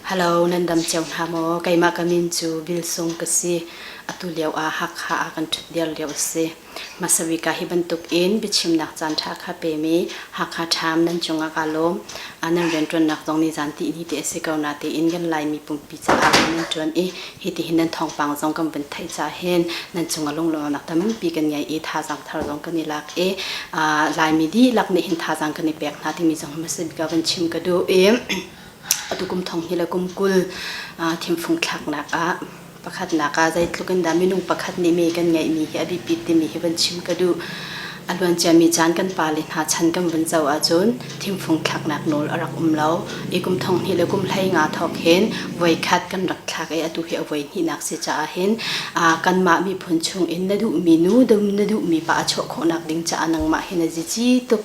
Hello, nan dam cio hna maw? Keimah ka min cu Bill Sung ka si. Atu lio ah Hakha ah kan ṭhut dir lio a si. Hmasa bik ah hi bantuk in biachimnak caanṭha kha pemi Hakha ṭham nan cungah kaa lawm. Nan rianṭuannak zong nizan tihni te a si ko natein kan Laimi pumpi caah rian nan ṭuan i hitihin nan thawngpang zong kan vun theih caah hin nan cungah lunglawmhnak tampi kan ngei i thazaang thar zong kan i lak i Laimi dihlak nih hin thazaang kan i pek hna timi zong hmasa bik ah van chim ka duh i atu kum thong hi le kum 20 thimfung thlaknak ah Pakhatnak ah zeitluk in dah minung pakhat nih mi kan ngeihmi hi a biapit timi hi van chim ka duh. A luanciami caan kan pale hna chan kan vun zoh ahcun thimfung thlaknak nawl a rak um lo. I kum 20 le kum 15 thawk hin voikhat kan rak thlak i atu hi a voi hnihnak si caah hin kanmah miphun chung in na duhmi nu na duhmi pa a chuah khawhnak ding caah nangmah hi na zici tuk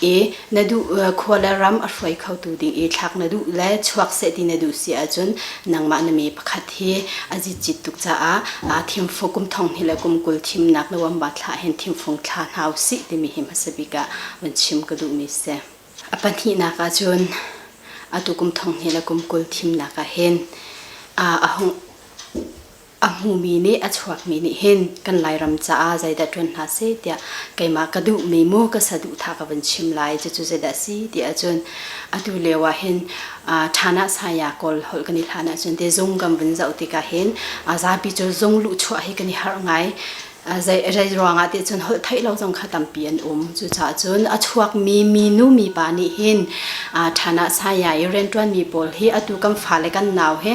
i na duh khua le ram a hruai khotu ding i thlak na duh le chuak seh ti na duh si ahcun nangmah na mi pakhat hi a zitcit tuk caah thimfung kum thong hnih le kum 20 thimnak November thla hin thimfung thla hna usih timi hi hmasa bik ah van chim ka duhmi si. A pahnihnak ahcun atu kum thong hnih le kum 20 thimnak ah hin a hung A hmumi nih a chuakmi nih hin kan Lairam caah zeidah ṭuan hna seh tiah keimah ka duhmi mu ka saduhthah ka vun chim lai. Cucu zeidah a si ti ahcun atu lio ah hin ṭhanah saya Kawl holh kan i hlan ahcun te zung kan vun zoh tikah hin zapi cu zung luhchuah hi kan i harh ngai. Zei ruangah ti cun holh theih lo zong kha tampi an um. Cucaah cun a chuakmi minu mipa nih hin ṭhanah saya i rianṭuanmi pawl hi atu kan fale kan nau he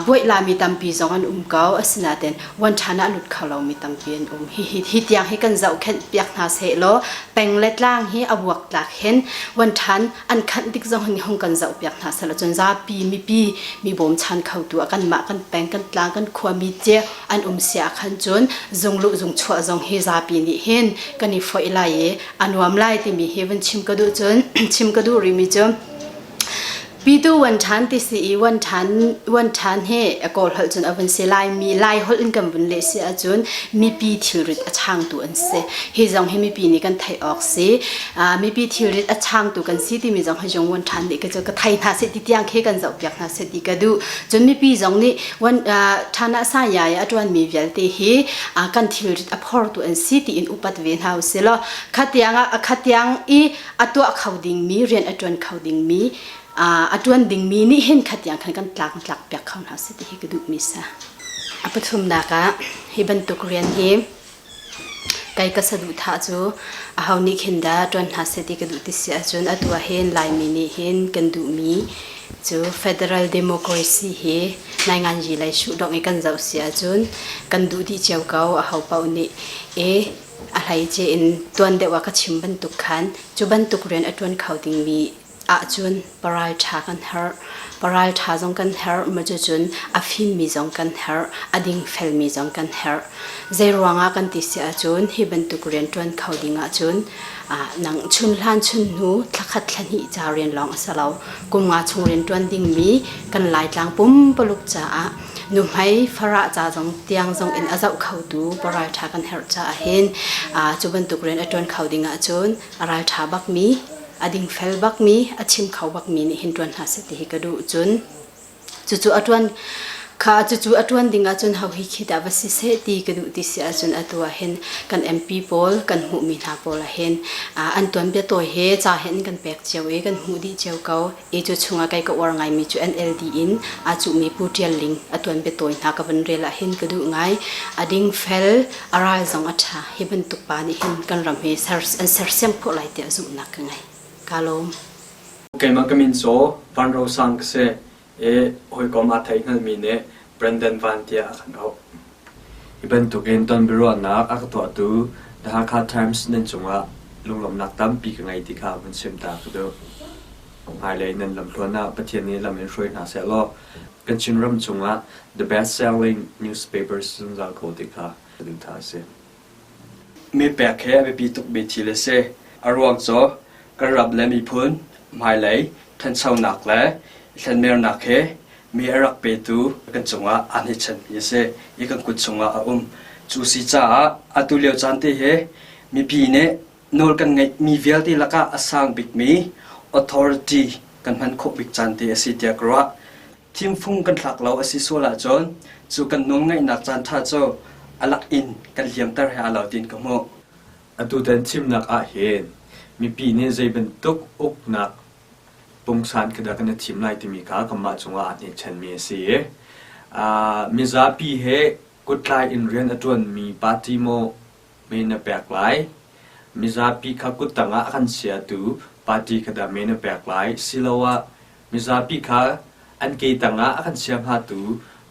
buaih lami tampi zong an um ko. Asinain wan ṭhan ah lut kho lomi tampi an um. Hi, hi, hi tiang hi kan zohkhenh piak hna seh law peng le tlang hi a buaktlak hin wan ṭhan an khanh tik zong hin hung kan zoh piak hna seh law cun zapi mipi mi bawmchan khotu ah kanmah kan peng kan tlang kan khuami cia an um sia khan cun zungluh zungchuah zong hi zapi nih hin kan i foih lai i a nuam lai timi hi vun chim ka duh cun chim ka duh rihmi cu Pitu wan ṭhan ti si i wan ṭhan wan ṭhan hi a kawl holh cun a vun si lai mi lai holh in kan vun leh si ahcun mipi thilrit a changtu an si hi zong hi mipi nih kan theih awk si mipi thilrit a changtu kan si timi zong hi jong wan ṭhan nih ka cu ka thei hna seh ti tiang khi kan zoh piak hna seh ti ka duh cun mipi zong nih wan ṭhan ah saya i a ṭuanmi vialte hi kan thilrit a phortu an si tiin upat ve hna usih law khatiang ah khatiang i a tuah kho dingmi rian a ṭuan kho dingmi a ṭuan dingmi nih hin khatiang khan kan tlak tlak piak kho hna seh ti hi ka duhmi si. A pathumnak ah hi bantuk rian hi kei ka saduhthah cu aho nih khin dah ṭuan hna seh ti ka duh ti si ahcun atu ah hin Laimi nih hin kan duhmi cu federal democracy hi nainganzi lei shuh dong i kan zoh si ahcun kan duh dih cio ko aho paoh nih i a hleice in tuan deuh ah ka chim bantuk khan cu bantuk rian a ṭuan kho dingmi ahcun paralṭha kan herh. Paralṭha zong kan herh, ma cucun a fimmi zong kan herh, a dingfelmi zong kan herh. Zei ruangah kan ti si ahcun hi bantuk rian ṭuan kho ding ahcun nang chun hlan chun hnu thlakhat thlahnih ca rian lawng a si lo. Kum nga chung rian ṭuan dingmi kan Laitlang pumpaluk caah nuhmei farah ca zong tiang zong in a zoh khotu paralṭha kan herh caah hin cu bantuk rian a ṭuan kho ding ahcun a ralṭha bakmi a dingfel bakmi a chim kho bakmi nih hin ṭuan hna seh ti hi ka duh cun cucu a ṭuan kha cucu a ṭuan ding ahcun ho hi khi dah va si seh ti ka duh ti si ahcun atu ah hin kan MP pawl kan hmuhmi hna pawl ah hin an tuanbia tawi he ca he an kan pek cio i kan hmuh dih cio ko i cu chungah kei ka uar ngaimi cu NLD in aa cuhmi Pu Ṭial Ling a tuanbia tawi hna ka van rel ah hin ka duh ngai a dingfel a ral zong a ṭha. Hi bantuk pa nih hin kan ram hi an sersiam khawh lai tiah zumhnak ka ngei. Kaa lawm. Keimah ka min cu Van Ro Sang ka si i hawikom aa thei hngalmi nih Brandon Van tiah a kan auh. Hi bantukin tonbiaruahnak a ka tuahtu The Hakha Times nan cungah lunglawmhnak tampi ka ngei ti kha vun chim ta ka duh. Hmailei nan lamthluan ah Pathian nih lam in hruai hna sehlaw kan Chinram chungah the best selling newspapers zungzal ko ti kha saduhthah a si. Mi pek he a biapi tukmi thil a si. A ruang cu kan ram le miphun hmailei ṭhanchonak le thlenmernak he mi a rak petu kan cungah aa hnechanmi a si i kan kut chungah a um. Cu si caah atu lio caan te hi mipi nih nawl kan ngeihmi vialte lakah a sang bikmi authority kan hman khawh bik caan te a si tiah ka ruah. Thimfung kan thlak lo a si sual ahcun cu kan nawlngaihnak caanṭha cu a lak in kan liamter he aa lo tiin ka hmuh. Atutan thimnak ahhin mipi nih zei bantuk uknak pungsan khi dah kan i thim lai timi kha kanmah cungah aa hnekchanmi a si i mizapi he kuttlai in rian a ṭuanmi party maw mei na pek lai? Mizapi kha kuttang ah a kan chiatu party kha dah mei na pek lai? Siloah mizapi kha an ke tangah a kan chia hngatu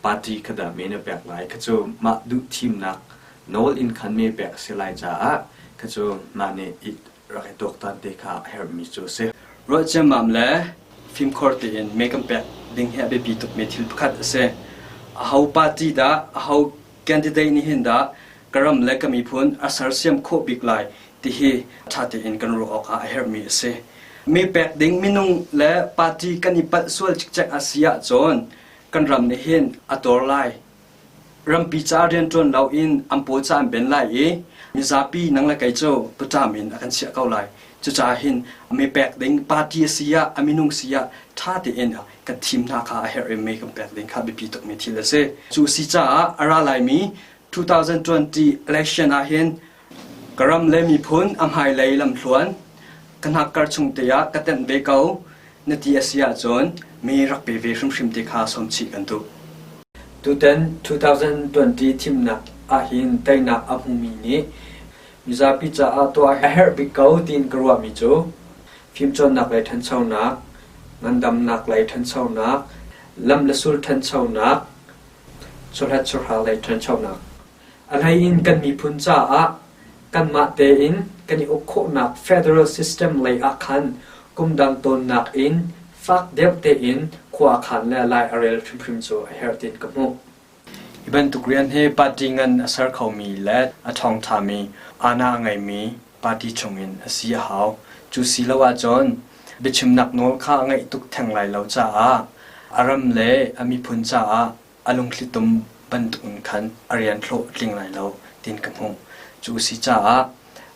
party kha dah mei na pek lai? Kha cu mah duh thimnak nawl in khan me pek a si lai caah kha cu mah nih i rak i tuaktan te kha a herhmi cu a si. Ruah ciammam le fimkhur tein me kan pek ding hi a biapi tukmi thil pakhat a si. Aho party dah, aho candidate nih hin dah ka ram le ka miphun a sersiam khawh bik lai ti hi ṭha tein kan ruah awkah a herhmi a si. Mi pek ding minung le party kan i palh sual cikcek a si ahcun kan ram nih hin a tor lai. Rampi ca rianṭuan loin an paw ca an ben lai i mizapi nang le kei cu paṭam in a kan chiah ko lai. Cucaah hin mi pek ding party a si ah a minung si ah ṭha tein kan thim hna kha a herh i mei kan pek ding kha biapi tukmi thil a si. Cu si caah a ra laimi 2020 election ah hin ka ram le miphun a hmailei lamthluan ka hnakkar chung te ah ka tenh ve ko na ti a si ahcun mi rak pe ve hrimhrim ti kha sawmchih kan duh. Tutan 2020 thimnak ahhin teinak a hmumi nih mizapi caah tuah a herh bik ko tiin ka ruahmi cu fimcawnnak lei ṭhanchonak, ngandamnak lei ṭhanchonak, lam le sul ṭhanchonak, chawhlet chawhra lei ṭhanchonak. A hlei in kan miphun caah kanmah tein kan i uk khawhnak federal system lei ah khan kumdang tawnnak in fak deuh tein khua a khan le lai a rel hrimhrim cu a herh tiin ka hmuh. Hi bantuk rian hi party ngan a ser khomi le a ṭhawngṭhami aana a ngeimi party chungin a si a hau. Cu si lo ahcun biachimnak nawl kha a ngeih tuk theng lai lo caah a ram le a miphun caah a lungthlitum bantukin khan a rian hlawh a tling lai lo tiin ka hmuh. Cu si caah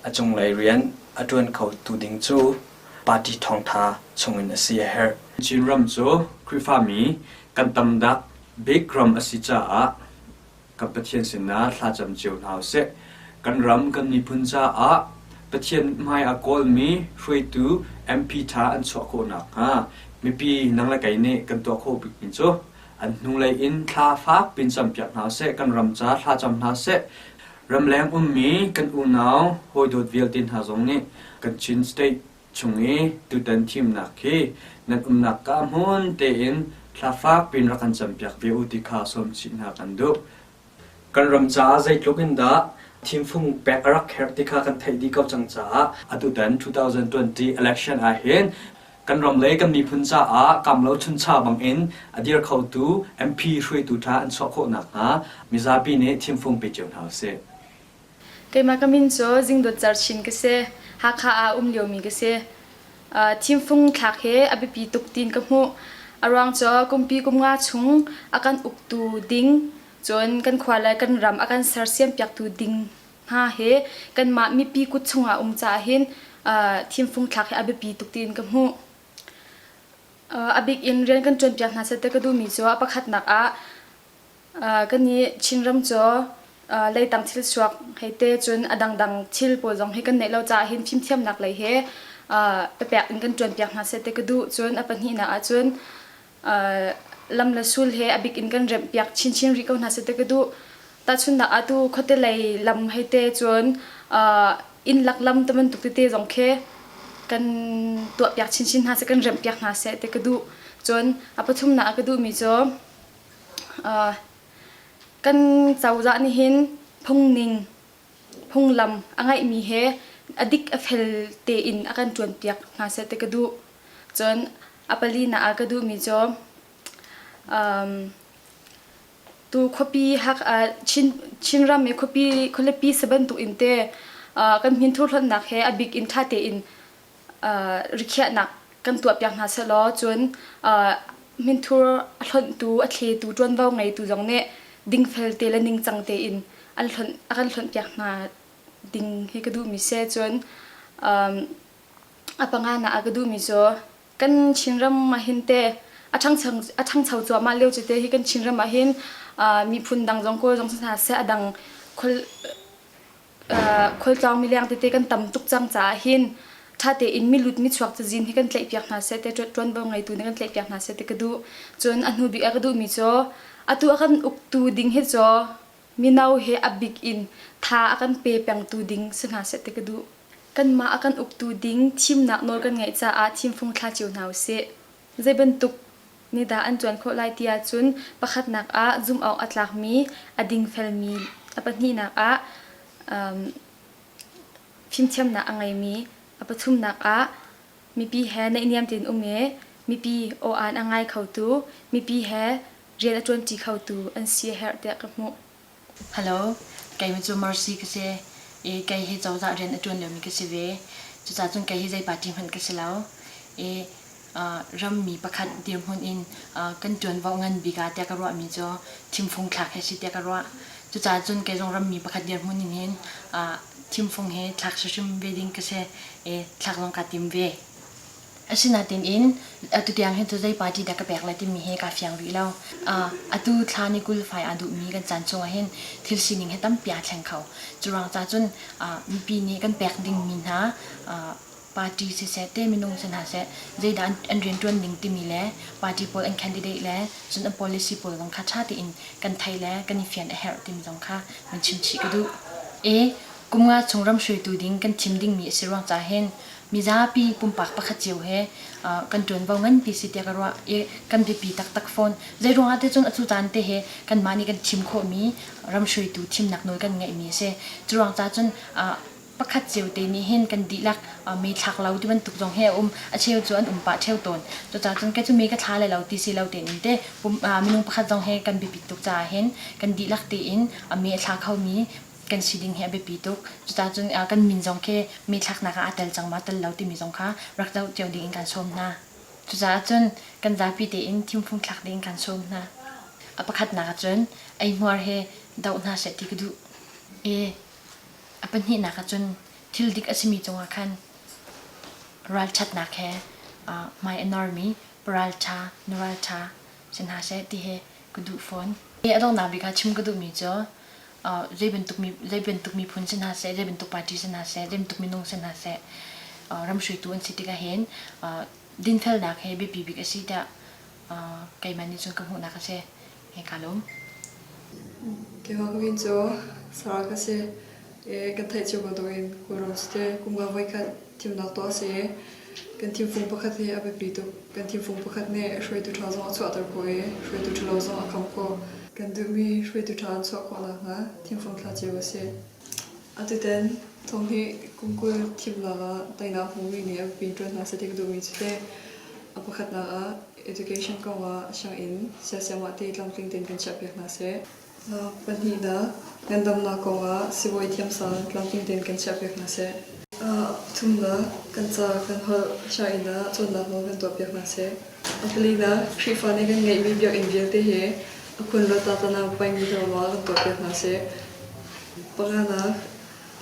a cunglei rian a ṭuan khotu ding cu party ṭhawngṭha chungin a si a herh. Chinram cu Khrihfami kan tam dak bik ram a si caah kan Pathian sinah thlacam cio hna usih. Kan ram kan miphun caah Pathian hmai a kawlmi hruaitu MP ṭha an chuah khawh nakhnga mipi nang le kei nih kan tuah khawh bikmi cu an hnulei in thla fak pin campiak hna seh, kan ram ca thla cam hna seh. Ramleng ummi kan unau hawidawt vialte hna zong nih kan Chin State chung i tutan thimnak khi nan umnak ka hmun tein thla fak pin rak kan campiak ve u ti kha sawm chih hna kan duh. Kan ram caah zeitluk in dah thimfung pek a rak herh ti kha kan theih dih ko cang caah atutan 2020 election ah hin kan ram le kan miphun caah kamlo chuncha bangin a dir khotu MP hruaitu ṭha an chuah khawh nakhnga mizapi nih thimfung pe cio hna usih. Keimah ka min cu Zingdawt Cerchin ka si. Hakha ah um liomi ka si. Thimfung thlak hi a biapi tuk tiin ka hmuh. A ruang cu kumpi kum nga chung a kan uktu ding cun kan khua le kan ram a kan sersiampiaktu ding hna hi kanmah mipi kut chungah um caah hin thimfung thlak hi a biapi tuk tiin ka hmuh. A bik in rian kan ṭuanpiak hna seh ti ka duhmi cu a pakhatnak ah Kan nih Chinram cu leitang thil suak hei te cun a dangdang thil pawl zong hi kan neih lo caah hin fimthiamnak lei he papek in kan ṭuanpiak hna seh ti ka duh. Cun a pahnihnak ahcun lam le sul he a bik in kan remhpiak chinchin rih ko hna seh ti ka duh. Tahchunhnak ah tu khuate lei lam hei te cun inn lak lam ti bantuk tete zong khi kan tuahpiak chinchin hna seh kan remhpiak hna seh ti ka duh. Cun a pathumnak ah ka duhmi cu Kan cozah nih hin phungning, phunglam a ngeihmi he a dik a fel tein a kan ṭuanpiak hna seh ti ka duh. Cun a palinak ah ka duhmi cu tu khuapi Chinram i khuapi khualipi si bantuk in te kan hminthur hlonhnak he a bik in ṭha tein rikhiahnak kan tuahpiak hna sehlaw cun hminthur a hlonhtu a thletu ṭuanvo ngeitu zong nih dingfel te le ningcang tein an hlonh a kan hlonhpiak hna ding hi ka duhmi si cun a panganak ah ka duhmi cu kan Chinram ah hin te A ṭhangcho cuahmah lio cu te hi kan Chinram ah hin miphun dang zong Kawl zong si hna seh a dang khualtlawng mileng tete kan tam tuk cang caah hin ṭha tein milut michuak cazin hi kan tlaihpiak hna seh te ṭuanvo ngeitu nih kan tlaihpiak hna seh ti ka duh. Cun a hnu bik ah ka duhmi cu atu a kan uktu ding hi cu mino he a bik in tha a kan pe pengtu ding si hna seh ti ka duh. Kanmah a kan uktu ding thimnak nawl kan ngeih caah thimfung thla cio hna usih. Zei bantuk nih dah an ṭuan khawh lai ti ahcun pakhatnak ah zumh awk a tlakmi, a dingfelmi, a pahnihnak ah fimthiamnak a ngeimi, a pathumnak ah mipi he naihniam tein um i mipi aw-aan a ngai khotu, mipi he rian a ṭuanṭi khotu an si a herh tiah ka hmuh. Hello, keimah cu Mercy ka si i kei hi cozah rian a ṭuan liomi ka si ve. Cucaah cun kei hi zei party hmanh ka si lo. I rammi pakhat dirhmun in kan ṭuanvo ngan bik ah tiah ka ruahmi cu thimfung thlak hi a si tiah ka ruah. Cucaah cun kei zong rammi pakhat dirhmun in hin thimfung hi thlak hrimhrim ve ding ka si i thlak zong kaa tim ve. Asinain in atutiang hi cu zei party dah ka pek lai timi hi kaa fiang rih lo. Atu thla ni 20 fai aa duhmi kan caan chungah hin thil sining hi tampi aa thleng kho. Curuang ca cun mipi nih kan pek dingmi hna party siseh te minung si hna seh zeidah an rianṭuan ning timi le party pawl an candidate le cun an policy pawl zong kha ṭha tein kan thei le kan i fian a herh timi zong kha van chim chih ka duh. E kum nga chung ram hruaitu ding kan thim dingmi a si ruang ca hin mizapi pumpak pakhat cio he kan ṭuanvo nganpi si tiah ka ruah i kan biapi taktak fawn. Zeiruangah te cun atu caan te hi kanmah nih kan thim khawhmi ram hruaitu thimnak nawl kan ngeihmi a si. Curuang ca cun pakhat cio te nih hin kan dihlak me thlak lo ti bantuk zong hi a um. A cheu cu an um pah ṭheo tawn. Cucaah cun kei cu me ka thla lai lo ti si lo tein te minung pakhat zong hi kan biapit tuk caah hin kan dihlak tein me a thla khomi kan si ding hi a biapi tuk. Cucaah cun kan min zong khi mi thlaknak ah aa tel cang ma tel lo timi zong kha rak zoh cio ding in kan sawm hna. Cucaah cun kan zapi tein thimfung thlak ding kan sawm hna. A pakhatnak ah cun eihmuar he doh hna seh ti ka duh. I a pahnihnak ah cun thil dik a simi cungah khan ralṭhatnak he hmai a normi paralṭha, nuralṭha si hna seh ti hi ka duh fawn. A donghnak bik ah chim ka duhmi cu zei bantuk zei bantuk miphun si hna seh, zei bantuk party si hna seh, zei bantuk minung si hna seh, ram hruaitu an si tikah hin dinfelnak hi biapi bik a si tiah keimah nih cun ka hmuhnak a si. He kaa lawm. Keimah ka min cu Sarah ka si. I kan theih cio bantukin Kawlram cu te kum nga voikhat thimnak tuah a si i kan thimfung pakhat hi a biapi tuk. Kan thimfung pakhat nih hruaitu ṭha zong a chuahter khawh i hruaitu ṭhalo zong a kham khawh. Kan duhmi hruaitu ṭha an chuah khawh nakhnga thimfung thla cio a si. Atutan thong hi kum 20 thimnak ah teinak hmumi nih a biapi ṭuan hna seh ti ka duhmi cu teh a pakhatnak ah education kong ah sianginn siasiamah te tlamtling tein kan chiahpiak hna seh. Pahnihnak, ngandamnak kongah sibawi thiamsang tlamtling tein kan chiahpiak hna seh. Pathumnak, kan ca kan holh sianginn ah cawnnak nawl kan tuahpiak hna seh. A palinak, Khrihfa nih kan ngeihmi biakinn vialte hi a khun le tatana paimi drama kan tuahpiak hna seh. Panganak,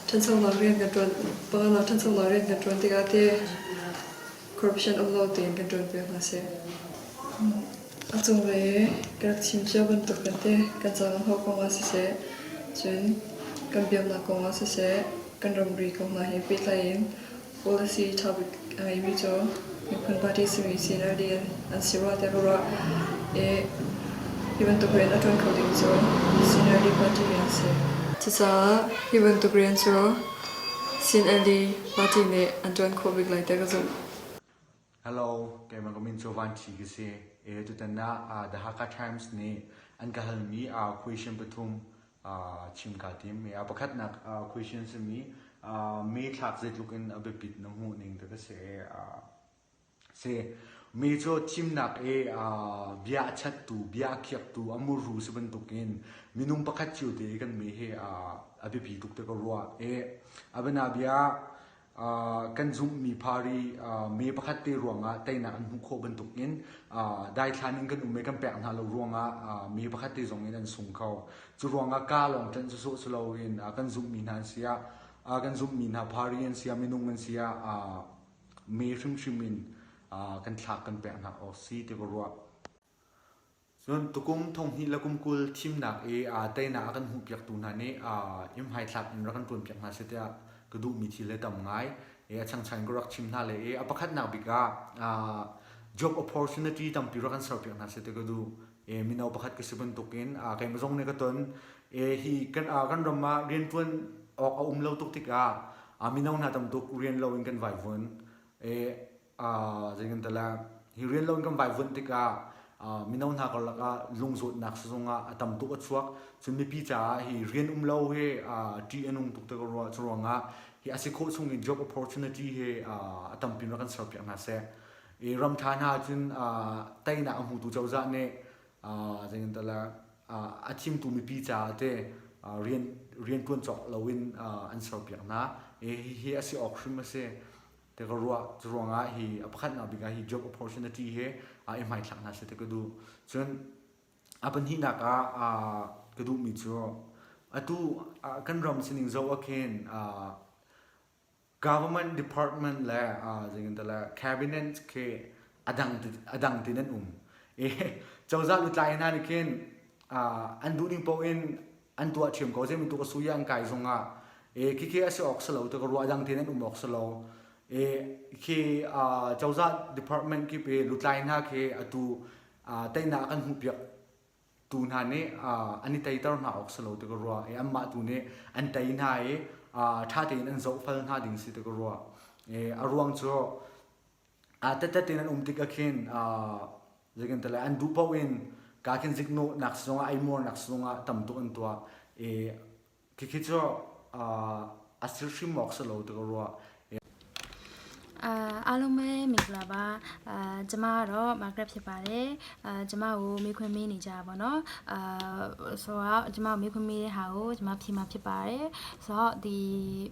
ṭhanchonak rian kan ṭuan panganak ṭhanchonak rian kan ṭuan tikah teh corruption um lo tein kan ṭuanpiak hna seh. A cunglei i ka rak chim cia bantuk vialte kan ca kan holh kong ah siseh, cun kan biaknak kong ah siseh, kan ramri kong hna he pehtlai in policy ṭha bik a ngeimi cu miphun party simi CNLD an si rua tiah ka ruah. I hi bantuk rian a ṭuan kho ding cu CNLD party hi an si. Cucaah hi bantuk rian cu CNLD party nih an ṭuan khawh bik lai tiah ka zumh. Hello, keimah ka min cu Van Ṭhi ka si. E, tutan ah The Hakha Times nih an ka halmi question pathum chim kaa tim. A pakhatnak question simi me thlak zeitluk in a biapit na hmuh ning te ka si. Si. Me cu thimnak i bia a chattu, bia a khiaktu, a muru si bantukin minung pakhat cio te kan me hi a biapi tuk te ka ruah. E, a bianabia Kan zumhmi party me pakhat te ruangah teinak an hmuh khawh bantukin daithlan in kan um i kan pek hna lo ruangah me pakhat te zong in an sung kho. Cu ruangah ka lawng ṭanh sawsawh si loin kan zumhmi hna an si ah kan zumhmi hna party an si ah minung an si ah me hrimhrim in kan thlak kan pek hna awk si ti ka ruah. Cun tukum thonghnih le kum 20 thimnak i teinak a kan hmuhpiaktu hna nih inn hmaithlak in rak kan ṭuanpiak hna seh tiah ka duhmi thil hi tam ngai. I a changchang in ka rak chim hna le i a pakhatnak bik ah job opportunity tampi rak kan serpiak hna seh ti ka duh. I mino pakhat ka si bantukin keimah zong nih ka ton. I hi kan kan ram ah rianṭuan awk a um lo tuk tikah mino hna tam tuk rian loin kan vaivuan. I zei kan ti lai hi rian lo in kan vaivuanh tikah mino hna karlak ah lungzawtnak sizung ah a tam tuk a chuak cun mipi caah hi rian um lo hi ṭih a nung tuk te ka ruah cu ruangah hi a si khawh chung in job opportunity hi a tampi rak kan serpiak hna seh i ram ṭha hna cun teinak a hmutu cozah nih zei kan ti lai a thimtu mipi caah te rian rian ṭuan cawk loin an serpiak hna hi a si awk hrim a si Ti ka ruah. Cu ruangah hi a pakhatnak bik ah hi job opportunity hi i hmaithlak hna seh ti ka duh. Cun a pahnihnak ah ka duhmi cu atu kan ram sining zoh ah khin government department le zeitintiah le cabinet khi a dang a dang tin an um. I cozah lutlai hna nih khin an duh ning paoh in an tuah ṭhiam ko zeibantuk a sui an kai zongah e khikhi a si awk si lo ti ka ruah dang tein an um awk si lo e khi cozah department kip i lutlai hna khi atu teinak kan hmuhpiak tu hna nih an i teiter hna awk si lo ti ka ruah i anmah tu nih an tei hna i ṭha tein an zohfal hna ding si ti ka ruah e a ruang cu Tete tein an um tik ah khin zeikan tile an duh paoh in ka khin ziknawhnak zongah eimuarnak zongah tam tuk an tuah i khikhi cu a sir hrim awk si lo ti ka ruah. အားလုံးပဲမင်္ဂလာပါအာကျမကတော့ Margaret ဖြစ်ပါတယ်အာကျမကိုမေးခွန်းမေးနေကြတာပေါ့နော်အာဆိုတော့ကျမကိုမေးခွန်းမေးတဲ့ဟာကိုကျမဖြေမှာဖြစ်ပါတယ်ဆိုတော့ဒီ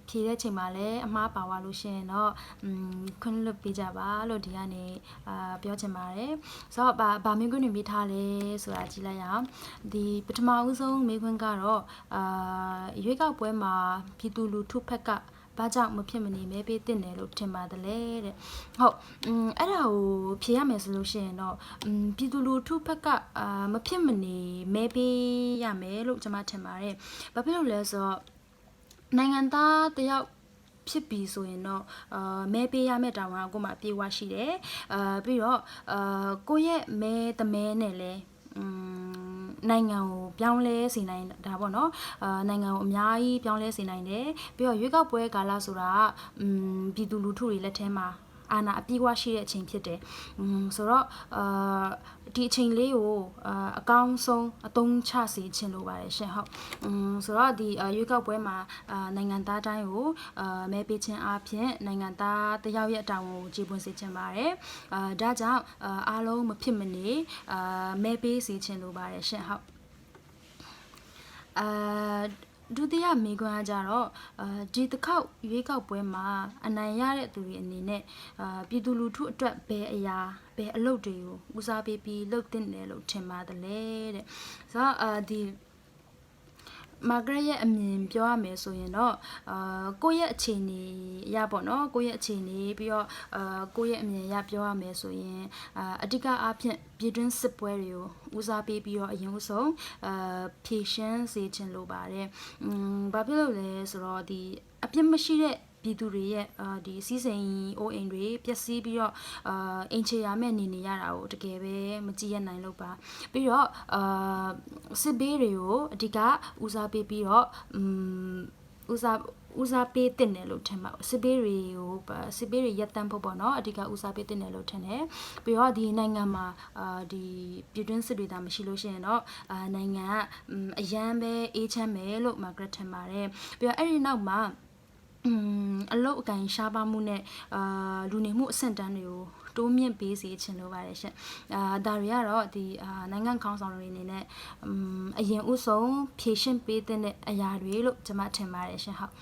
ဖြေတဲ့ချိန်မှာလည်းအမှားပါသွားလို့ရှိရင်တော့ อืมခွင့်လွှတ်ပေးကြပါလို့ဒီကနေအာပြောချင်ပါတယ်ဆိုတော့ဘာဘာမေးခွန်းတွေမေးထားလဲဆိုတာကြည့်လိုက်ရအောင်ဒီပထမဦးဆုံးမေးခွန်းကတော့အာရွေးကောက်ပွဲမှာပြည်သူလူထုဖက်ကဘာကြောင့်မဖြစ်မနေမဲပေးတင်တယ်လို့ထင်ပါတယ်လေတဲ့ဟုတ်อืมအဲ့ဒါကိုဖြေရမယ်ဆိုလို့ရှိရင်တော့อืมပြည်သူလူထုဖက်ကအာမဖြစ်မနေမဲပေးရမယ်လို့ကျွန်မထင်ပါတယ်ဘာဖြစ်လို့လဲဆိုတော့နိုင်ငံသားတယောက် ဖြစ်ပြီဆိုရင်တော့အာမဲပေးရမယ့်တာဝန်ကကို့မှာအပြည့်အဝရှိတယ်အာပြီးတော့အာကိုယ့်ရဲ့မဲတမဲနဲ့လဲอืมနိုင်ငံကိုပြောင်းလဲစေနိုင်တာပေါ့နော်အာနိုင်ငံကိုအများကြီးပြောင်းလဲစေနိုင်တယ်ပြီးတော့ရွေးကောက်ပွဲကာလဆိုတာကอืมပြည်သူလူထုတွေလက်ထဲမှာအာဏာအပြည့်အဝရှိတဲ့အချိန်ဖြစ်တယ်။อืมဆိုတော့အာဒီအချိန်လေးကိုအာအကောင်းဆုံးအသုံးချစေချင်လိုပါတယ်ရှင်ဟုတ်။อืมဆိုတော့ဒီရွေးကောက်ပွဲမှာအာနိုင်ငံသားတိုင်းကိုအာမဲပေးခြင်းအပြင်နိုင်ငံသားတယောက်ရဲ့တာဝန်ကိုကျေပွန်စေချင်ပါတယ်။အာဒါကြောင့်အားလုံးမဖြစ်မနေအာမဲပေးစေချင်လိုပါတယ်ရှင်ဟုတ်။အာဒုတိယမေးခွန်းကကြတော့အာဒီတစ်ခေါက်ရွေးကောက်ပွဲမှာအနိုင်ရတဲ့သူတွေအနေနဲ့အာပြည်သူလူထုအတွက်ဘယ်အရာဘယ်အလုပ်တွေကိုဦးစားပေးပြီးလုပ်တင်တယ်လို့ထင်ပါတယ်လေတဲ့ဆိုတော့အာဒီ မာဂရက်ရဲ့အမြင်ပြောရမယ်ဆိုရင်တော့အာကိုယ့်ရဲ့အခြေအနေအရပေါ့နော်ကိုယ့်ရဲ့အခြေအနေပြီးတော့အာကိုယ့်ရဲ့အမြင်အရပြောရမယ်ဆိုရင်အာအဓိကအားဖြင့်ပြည်တွင်းစစ်ပွဲတွေကိုဦးစားပေးပြီးတော့အရင်ဆုံးအာဖြည့်ရှင်းစေချင်လိုပါတယ်။อืมဘာဖြစ်လို့လဲဆိုတော့ဒီအပြစ်မရှိတဲ့ပြည်သူတွေရဲ့အာဒီစီးစိမ်အိုးအိမ်တွေပျက်စီးပြီးတော့အာအိမ်ချရမဲ့နေနေရတာကိုတကယ်ပဲမကြည့်ရနိုင်လို့ပါပြီးတော့အာစစ်ဘေးတွေကိုအဓိကဦးစားပေးပြီးတော့อืมဦးစားဦးစားပေးတင်တယ်လို့ထင်ပါစစ်ပေးတွေကိုစစ်ပေးတွေရပ်တန့်ဖို့ပေါ့နော်အဓိကဦးစားပေးတင်တယ်လို့ထင်တယ်ပြီးတော့ဒီနိုင်ငံမှာအာဒီပြည်တွင်းစစ်တွေဒါမရှိလို့ရှိရင်တော့အာနိုင်ငံကအရန်ပဲအေးချမ်းမယ်လို့မာဂရက်ထင်ပါတယ်ပြီးတော့အဲ့ဒီနောက်မှာ อืมအလုတ်အကင်ရှားပါမှုနဲ့အာလူနေမှုအဆင့်တန်းတွေကိုတိုးမြင့်ပေးစေချင်လိုပါတယ်ရှင်အာဒါတွေကတော့ဒီအာနိုင်ငံခေါင်းဆောင်တွေအနေနဲ့อืมအရင်ဥဆုံးဖြည့်ရှင်းပေးတဲ့အရာတွေလို့ကျွန်မထင်ပါတယ်ရှင်ဟုတ်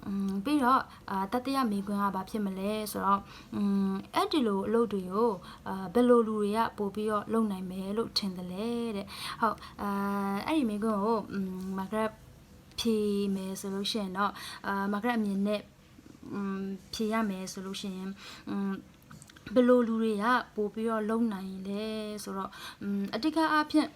อืมပြီးတော့အာတတိယမေခွန်းကဘာဖြစ်မလဲဆိုတော့อืมအဲ့ဒီလိုအလုပ်တွေကိုအာဘယ်လိုလူတွေကပို့ပြီးတော့လုပ်နိုင်မယ်လို့ထင်တယ်လဲတဲ့ဟုတ်အာအဲ့ဒီမေခွန်းကိုอืมမာဂရက် ဖြေမယ်ဆိုလို့ရှိရင်တော့အာမာဂရက်အမြင်နဲ့อืมဖြေရမယ်ဆိုလို့ရှိရင်อืม ဘယ်လိုလူတွေကပိုပြီးတော့လုံနိုင်လဲဆိုတော့အတိကအဖြစ်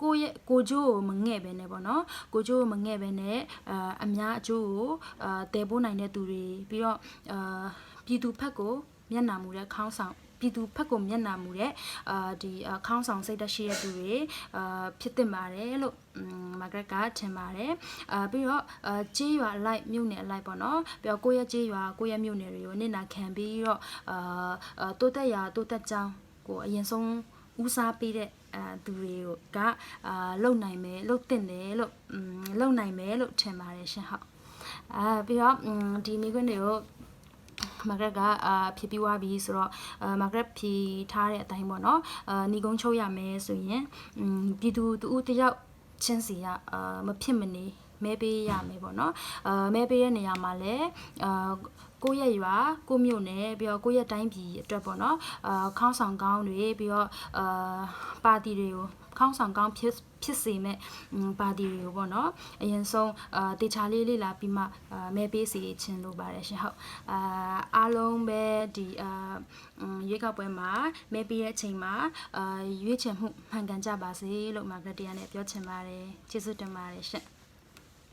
ကိုယ့်ရဲ့ကိုကျိုးကိုမငဲ့ပဲနဲ့ပေါ့နော်ကိုကျိုးကိုမငဲ့ပဲနဲ့အာအများအကျိုးကိုအာတည်ပိုးနိုင်တဲ့သူတွေပြီးတော့အာပြည်သူဖက်ကိုမျက်နှာမူတဲ့ခေါင်းဆောင်ပြည်သူဖက်ကိုမျက်နှာမူတဲ့အာဒီခေါင်းဆောင်စိတ်သက်ရှိတဲ့သူတွေအာဖြစ်တင်ပါတယ်လို့မာဂရက်ကထင်ပါတယ်အာပြီးတော့အာကြေးရွာအလိုက်မြို့နယ်အလိုက်ပေါ့နော်ပြီးတော့ကိုယ့်ရဲ့ကြေးရွာကိုယ့်ရဲ့မြို့နယ်တွေကိုနစ်နာခံပြီးတော့အာတိုးတက်ရာတိုးတက်ကြောင်းကိုအရင်ဆုံးဦးစားပေးတဲ့အဲသူတွေကအာလုံနိုင်မယ်လုံတင်တယ်လို့လုံနိုင်မယ်လို့ထင်ပါတယ်ရှင်ဟုတ်အာပြီးတော့ဒီမိခွန်းတွေကိုမာဂရက်ကအာဖြစ်ပြီးွားပြီဆိုတော့အာမာဂရက်ဖြီထားတဲ့အတိုင်းပေါ့နော်အာညီကုန်းချုပ်ရမယ်ဆိုရင်ပြည်သူတူတယောက်ချင်းစီကအာမဖြစ်မနေမဲပေးရမယ်ပေါ့နော်အာမဲပေးတဲ့နေရာမှာလည်းအာကိုယ့်ရဲ့ရွာကိုမြို့နယ်ပြီးတော့ကိုယ့်ရဲ့တိုင်းပြည်အတွက်ပေါ့နော်အာခေါင်းဆောင်ကောင်းတွေပြီးတော့အာပါတီတွေကိုခေါင်းဆောင်ကောင်းဖြစ်ဖြစ်စေမဲ့ပါတီတွေကိုပေါ့နော်အရင်ဆုံးအာတေချာလေးလေးလာပြီးမှအာမဲပေးစီခြင်းလိုပါတယ်ရှင်ဟုတ်အာအားလုံးပဲဒီအာရွေးကောက်ပွဲမှာမဲပေးတဲ့အချိန်မှာအာရွေးချယ်မှုမှန်ကန်ကြပါစေလို့မာဂရက်တရားနဲ့ပြောချင်ပါတယ်ကျေးဇူးတင်ပါတယ်ရှင်။